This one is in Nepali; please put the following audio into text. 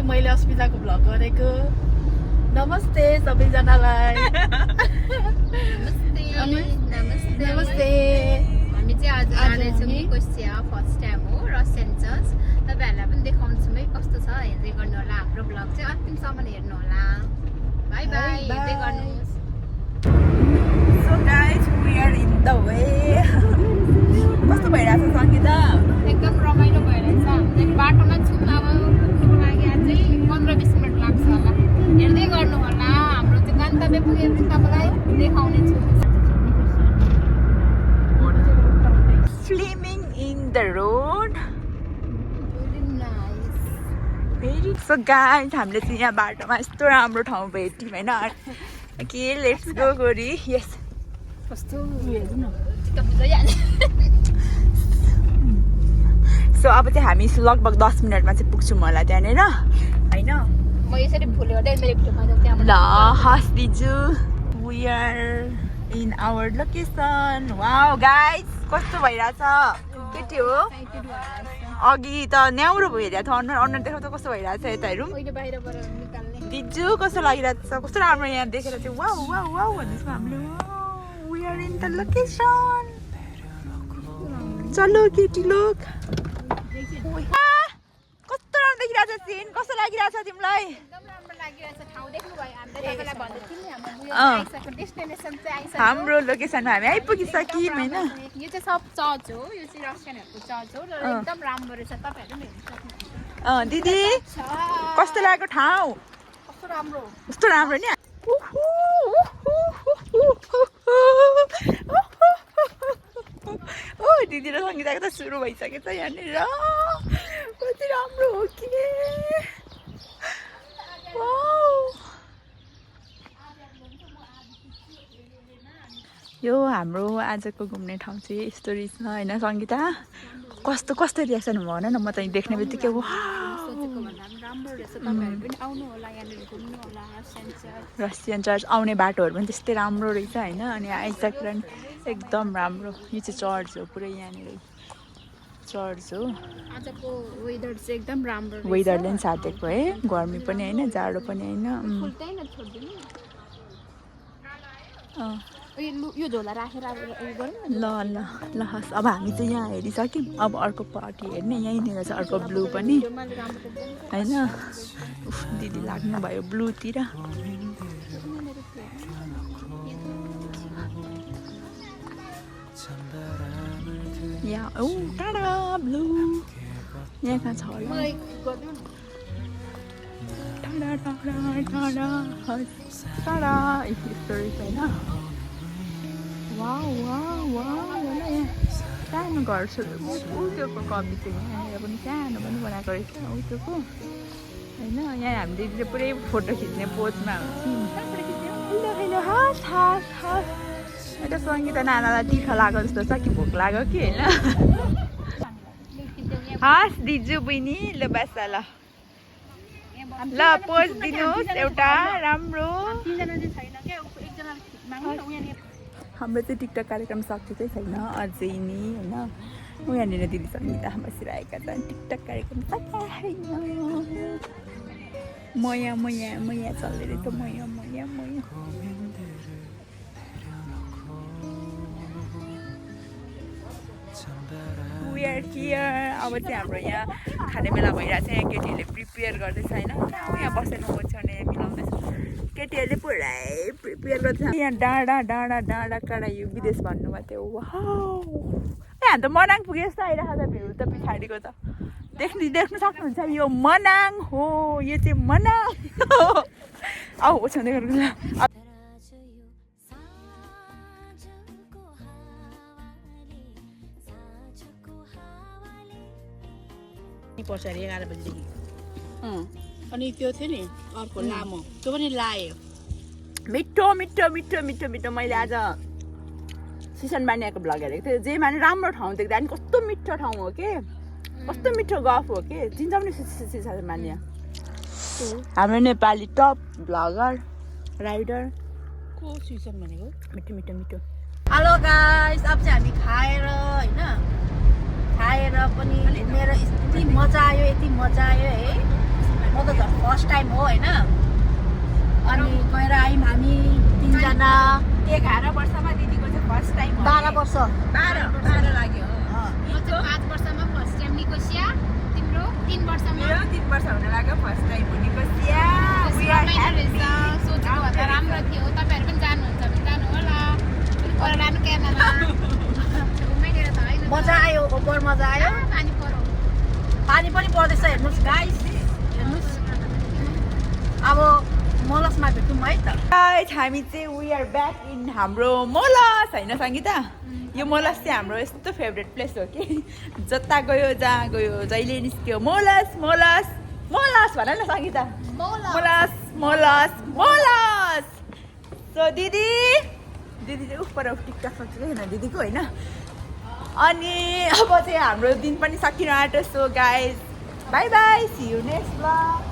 मैले अस्मिताको भ्लग गरेको। नमस्ते सबैजनालाई। नमस्ते। हामी चाहिँ आज आएछौँ कोसिया फर्स्ट टाइम हो र सेन्ट चर्च। तपाईहरुलाई पनि देखाउँछु है कस्तो छ, हेर्दै गर्नु होला। हाम्रो भ्लग चाहिँ अन्तिमसम्म हेर्नु होला। बाइ बाइ, हेर्दै गर्नुहोस्। So guys, we are in the way. कस्तो भइरहेछ सङ्गीता? एकदम रमाइलो भइरहेछ। हामी बाटोमा छौँ। अब पुग्नुको लागि अझै 15-20 मिनट लाग्छ होला। हेर्दै गर्नु होला। हाम्रो चाहिँ गन्तव्य पुगेपछि तपाईलाई देखाउने छु। Flaming in the road. So guys, हामीले चाहिँ यहाँ बाटोमा यस्तो राम्रो ठाउँ भेट्यौँ होइन। ओके, लेट्स गो गोरी। यस, कस्तो हेर्नु न, चित्त बुझाइहाल्यो। सो अब चाहिँ हामी लगभग 10 मिनटमा चाहिँ पुग्छौँ होला त्यहाँनिर होइन। म यसरी भुल्यो भने मैले भिडियोमा त्यहाँ ल हस् दिजु, we are in our location. Wow guys, कस्तो भइरहेछ? केटी हो अघि त न्याउरो भइरहेको थियो अनुहार। अनुहार देखाउ त कस्तो भइरहेछ यता हेरौँ। दिजु कस्तो लागिरहेछ? कस्तो राम्रो यहाँ देखेर चाहिँ वाउ वाउ वाउ भन्दैछ हामीले। We are in the location. चलो केटी लोक। कस्तो राम्रो देखिरहेछ सिन? कस्तो लागिरहेछ तिमीलाई? एकदम राम्रो लागिरहेछ। ठाउँ देख्नु भयो। हामीले तपाईलाई भन्दै थियौँ नि हाम्रो आइसक्यो, डेस्टिनेसन चाहिँ आइसक्यो। हाम्रो लोकेसनमा हामी आइपुगिसक्यौँ होइन। यो चाहिँ सब चर्च हो। यो चाहिँ रसियनहरुको चर्च हो र एकदम राम्रो रहेछ। तपाईहरु पनि हेर्न सक्नुहुन्छ। दिदी कस्तो लागेको ठाउँ? कस्तो राम्रो, कस्तो राम्रो नि। ओ दिदी र सङ्गीताको त सुरु भइसकेछ यहाँनिर। कति राम्रो हो कि। यो हाम्रो आजको घुम्ने ठाउँ चाहिँ यस्तो रहेछ होइन सङ्गीता? कस्तो कस्तो रिएक्सन भन न। म त देख्ने बित्तिकै सोचेको भन्दा पनि राम्रो रहेछ। तपाईहरु पनि आउनु होला, यहाँनिर घुम्नु होला। रसियन चर्च आउने बाटोहरू पनि त्यस्तै राम्रो रहेछ होइन। अनि आइसकेर एकदम राम्रो। यो चाहिँ चर्च हो, पुरै यहाँनिर चर्च हो। आजको वेदर चाहिँ एकदम राम्रो रहेछ। वेदरले पनि साथ दिएको है, गर्मी पनि होइन जाडो पनि होइन। यो झोला राखेर ल ल ल हस्। अब हामी चाहिँ यहाँ हेरिसक्यौँ। अब अर्को पार्टी हेर्ने यहीँनिर छ, अर्को ब्लू पनि होइन। दिदी लाग्नु भयो ब्लूतिर। यहाँ ओ टाढा ब्लू यहाँ कहाँ छ होला? टाढा टाढा टाढा टाढा यस्तो रहेछ होइन। वाउ वाउ वाउ होला। यहाँ सानो घर छ। उयोको कपी चाहिँ यहाँनिर पनि सानो पनि बनाएको रहेछ उयोको होइन। यहाँ हामी दिदीले पुरै फोटो खिच्ने पोजमा हुन्छ। हस् हस् हस्। एउटा सङ्गीता नानालाई तिर्खा लाग्यो जस्तो छ कि भोक लाग्यो कि होइन। हस् दिजु बहिनी, ल बस ल ल पोज दिनुहोस् एउटा राम्रो। हाम्रो चाहिँ टिकटक कार्यक्रम सकिएको चाहिँ छैन अझै नि होइन। यहाँनिर दिदी सङ्गीता बसिरहेका छन्। टिकटक कार्यक्रम सकिएको छैन। मया मया मया चल्दै रहेछ। मया मया मया। We are here। अब चाहिँ हाम्रो यहाँ खाने बेला भइरहेको छ। यहाँ केटीहरूले प्रिपेयर गर्दैछ होइन। यहाँ बसेर ओछ्याउने मिलाउँदैछ। केटीहरूले पुरै प्रिपेयर गर्दैछ। यहाँ डाँडा डाँडा डाँडा काँडा यो विदेश भन्नुभएको थियो। वाउ, यहाँ त मनाङ पुगे जस्तो आइरहेको छ भ्यू त पछाडिको त। देख्नु सक्नुहुन्छ यो मनाङ हो। यो चाहिँ मनाङ हो। आऊ ओछ्याउँदै गर्नु। पछाडि 11 बजीदेखि अनि त्यो थियो नि अर्को लामो, त्यो पनि लायो। मिठो मिठो मिठो मिठो मिठो। मैले आज सिसन बानियाको भ्लग हेरेको थिएँ। जे माने राम्रो ठाउँ देख्दा नि कस्तो मिठो ठाउँ हो कि, कस्तो मिठो गफ हो कि। चिन्छ पनि सिसन बानिया हाम्रो नेपाली टप भ्लगर राइडर को सिसन भनेको? मिठो मिठो मिठो। हेलो गाइस, अब चाहिँ हामी खाएर होइन, खाएर पनि मेरो यति मजा आयो है। म त झन् फर्स्ट टाइम हो होइन अनि गएर आयौँ हामी 3 जना 11 वर्षमा दिदीको चाहिँ फर्स्ट टाइम 12 वर्ष 12 लाग्यो म चाहिँ 5 वर्षमा फर्स्ट टाइम निकोसिया तिम्रो 3 वर्षमा मेरो 3 वर्ष हुन लाग्यो फर्स्ट टाइम हो निकोसिया we are happy सोचेको भए त राम्रो थियो तपाईँहरू पनि जानुहुन्छ भने जानु होला पर लानु क्यामेरा घुमाइदिएर त होइन मजा आयो ओभर मजा आयो पानी परो पानी पनि पर्दैछ हेर्नुहोस् गाइस हेर्नुहोस् अब मोलसमा भेटौँ है त गाइस हामी चाहिँ we are back in हाम्रो मोलस हैन संगीता यो मोलस चाहिँ हाम्रो यस्तो फेभरेट प्लेस हो कि जता गयो जहाँ गयो जहिले निस्क्यो मोलस मोलस मोलस भन न संगीता मोलस मोलस मोलस सो दिदी चाहिँ उपर टिकटक सक्छ दिदीको होइन अनि अब चाहिँ हाम्रो दिन पनि सकिन आँट्यो so guys bye bye see you next blog